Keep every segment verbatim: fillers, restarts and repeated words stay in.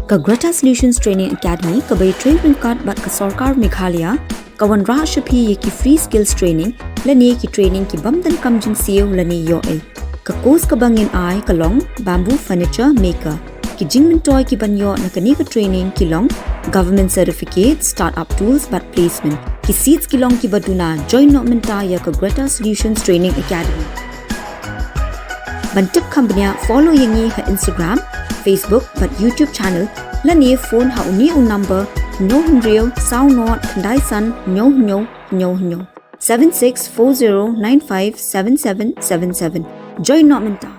Ka Greta Solutions Training Academy kaba ïatrei ryngkat bad ka sorkar Meghalaya ka wanrah sha phi ïa ki free skills training lane ki training ki bym donkam jingsiew lane ïoh ei. Ka course kaba ngin ai ka long bamboo furniture maker. Ki jingmyntoi kiban ïoh na kane ka training ki long government certificate, startup tools bad placement. Ki seats ki long kiba duna. Join noh mynta ïa ka Greta Solutions Training Academy. Ban tip kham bniah, follow ïa ngi ha Instagram, Facebook bad YouTube channel lane phone ha une u number: hynñiew hynriew saw nod khyndai san hynñiew hynñiew hynñiew hynñiew, seven six four zero nine five seven seven seven seven. Join noh mynta.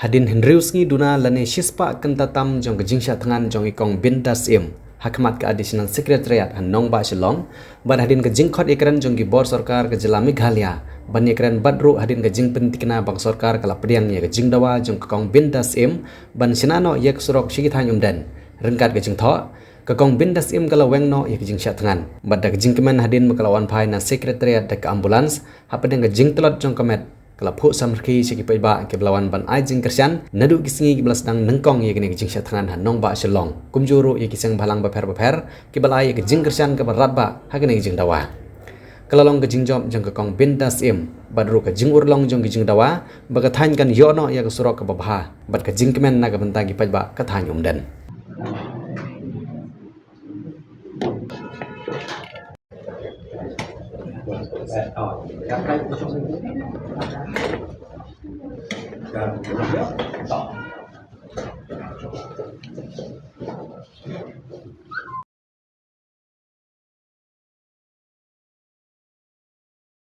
Hadien hynriew sngi duna lane shispah kynta tam jong ka jingshah thngan jong i Kong Bindas Im ha khmat ka Additional Secretariat ha Nongbah Shillong, bad hadien ka jingkhot ïakren jong ki bor sorkar ka jylla Meghalaya ban ïakren, bad ruh hadien ka jingpyntikna ba ka sorkar ka la pdiang ïa ka jingdawa jong ka Kong Bindas Im ban shna noh ïa ka surok sha ki thaiñ Umden. Ryngkat ka jingthoh, ka Kong Bindas Im ka la weng noh ïa ka jingshah thngan, bad da ka jingkmen hadien ba ka la wan phai na Secretariat da ka ambulance, hapdeng ka jingtlot jong ka met ka la phuh samrkhie sha ki paidbah kiba la wan ban ai jingkyrshan naduh ki sngi kiba la sdang nyngkong ïa kane ka jingshah thngan ha Nongbah Shillong, kumjuh ruh ïa ki seng bhalang bapher bapher kiba la ai ïa ka jingkyrshan kaba radbah ha kane ka jingdawa. Ka la long ka jingjop jong ka Kong Bindas Im bad ruh ka jingurlong jong ka jingdawa ba ka thaiñ kan ïoh noh ïa ka surok kaba bha, bad ka jingkmen na ka bynta ki paidbah ka thaiñ Umden.